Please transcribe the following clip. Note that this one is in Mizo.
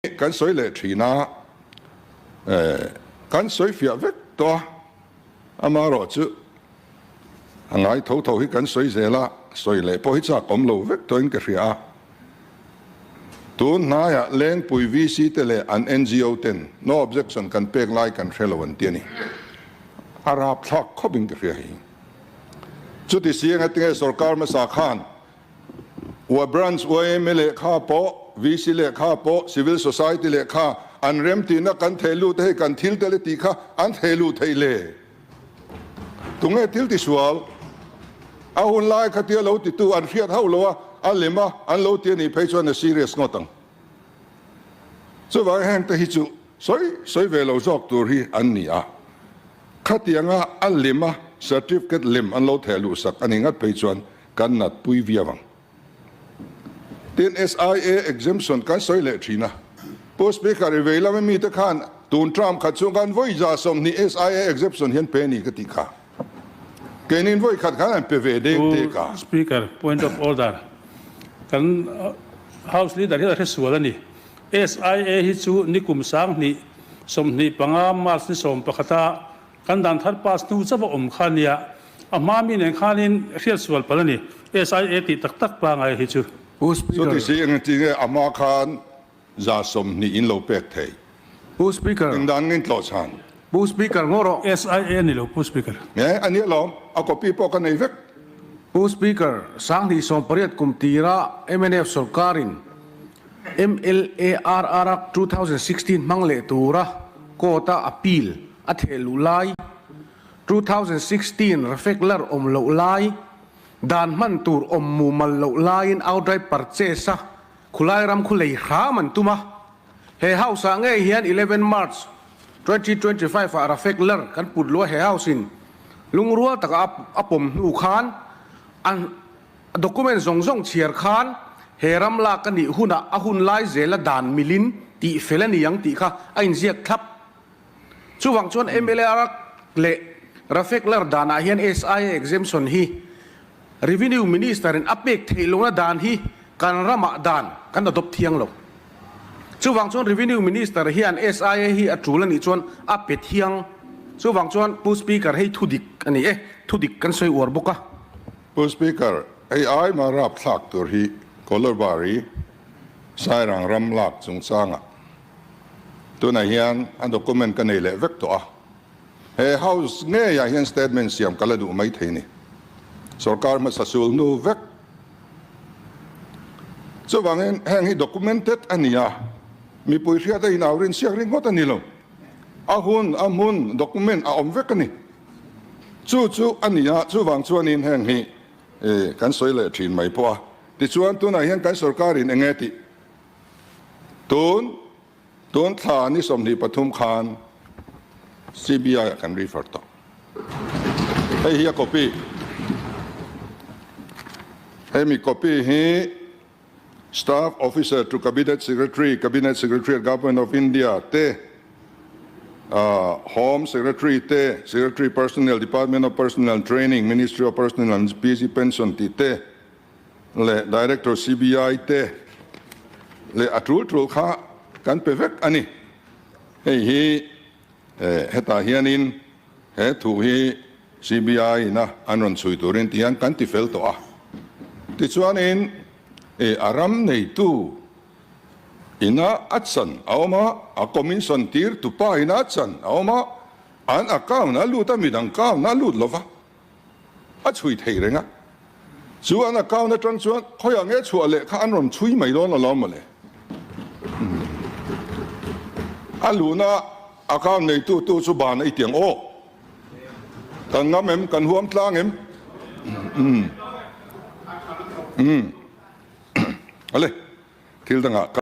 Kan sawi leh thin a, kan sawi fiah vek tawh a, amaherawh chu a ngai tho tho hi kan sawi zel a, sawi leh pawh hi chak awm lo vek tawhin ka hria a. Tun hnaiah Lengpui VC te leh an NGO ten no objection kan pek lai kan hre lo an ti a ni. A rapthlak khawpin ka hria hi. Chuti si engatinge sorkar hmasa khan Ua Branch yma lehkha pawh, VC lehkha pawh, Civil Society lehkha an remtihna kan theh lut hei kan thil tel e tih kha an theh luh theih le. Tunge thil tisual? A hun lai kha tia lo titu an hriat hauh lo a, a lem a, an lo ti a nih phei chuan a serious ngawt ang. Chuvang heng te hi chu sawi sawi ve lo zawk tur hi an ni a. Khatianga a lem a certificate lem an lo theh luh sak a nih ngat phei chuan kan nat pui viau ang. Tin, SIA exemption kan sawi leh thin a. Pu Speaker, i vei lama mite khan tun term khat chhung khan vawi 120 SIA exemption hian pe ni ka tih kha. Keinin vawi khat khan an pe ve deng te ka. Pu Speaker, point of order. Kan House Leader hian a hre sual a ni. SIA hi chu nikum 2025 March ni 11 a Kan dan thar pass hnu chauh a awm kha nia, a hma mi nen khanin hriat sual palh a ni. SIA tih tak tak pangai hi chu. Pu Speaker. Chuti si eng ti nge a hma khan 120 in lo pek thei? Pu Speaker. Eng dan ngin tlawh chhan? Pu Speaker ngaw rawh. SIA ni lo Pu Speaker. Nge a nia lawm, a copy pawh ka nei vek. Pu Speaker, 2018 kum tira mnf sorkarin MLARR a 2016 hmang leh tura court a appeal a theh luh lai, 2016 Rafeklar awm loh lai, dan hman tur awm mumal loh laiin outright purchase a khulai ram khu lei hram an tum a. He house ah ngei hian 11 March 2025 ah Rafeklar kan put luh a he house in lungrual taka a pawm hnu khan a Document zawng zawng chhiar khan he ram lak a nih hunah a hun lai zela dan milin tih fel a ni ang tih kha a inziak thlap. Chuvang chuan mla leh Rafek lar danah hian SIA exemption hi Revenue Minister in a pek theih lohna dan hi kan ramah dan kan adopt thiang lo. Chuvang chuan Revenue Minister hian SIA hi a tul a nih chuan a pe thiang. Chuvang chuan Pu Speaker hei thudik a ni e, thudik kan sawi uar bawk a. Pu Speaker, hei ai mah rap thlak tur hi Kolobari Sairang ram lak chungchangah tunah hian a document ka nei leh vek tawh a. He House ngeiah hian statement siam ka la duh mai thei ni. Sorkar hmasa sul hnu vek. Chuvangin heng hi documented a ni a, mipui hriat a inau rin siak ringawt a ni lo. A hun, a hmun, document a awm vek a ni. Chu chu a ni a, chuvang chuanin heng hi kan sawi leh thin mai pawh a. Tichuan tunah hian kan sorkarin eng nge tih? Tun tun thla ni 23 khan CBI ah kan refer tawh. Hei hi a copy. Hemi copy hi Staff Officer to Cabinet Secretary, Cabinet Secretary at Government of India te, Home Secretary te, Secretary Personnel, Department of Personnel and Training, Ministry of Personnel and PC Pension tih te leh Director CBI te leh a tul tul kha kan pe vek a ni. Hei hi hetah hianin he thu hi CBI ina an rawn chhui turin ti hian kan ti fel tawh a. Tichuanin a ram neitu ina a chan a awm a, a commission tir tupa ina a chan a awm a, an account a lut a, midang account a lut lova, a chhui thei reng a. Chu an account atang chuan khawiah nge chhuah leh kha an rawn chhui mai dawn alawm mawle. A luhna account neitu tu chu ban a i tiang aw. Kan ngam em? Kan huam tlang em? Umm. Ale, thil dangah ka.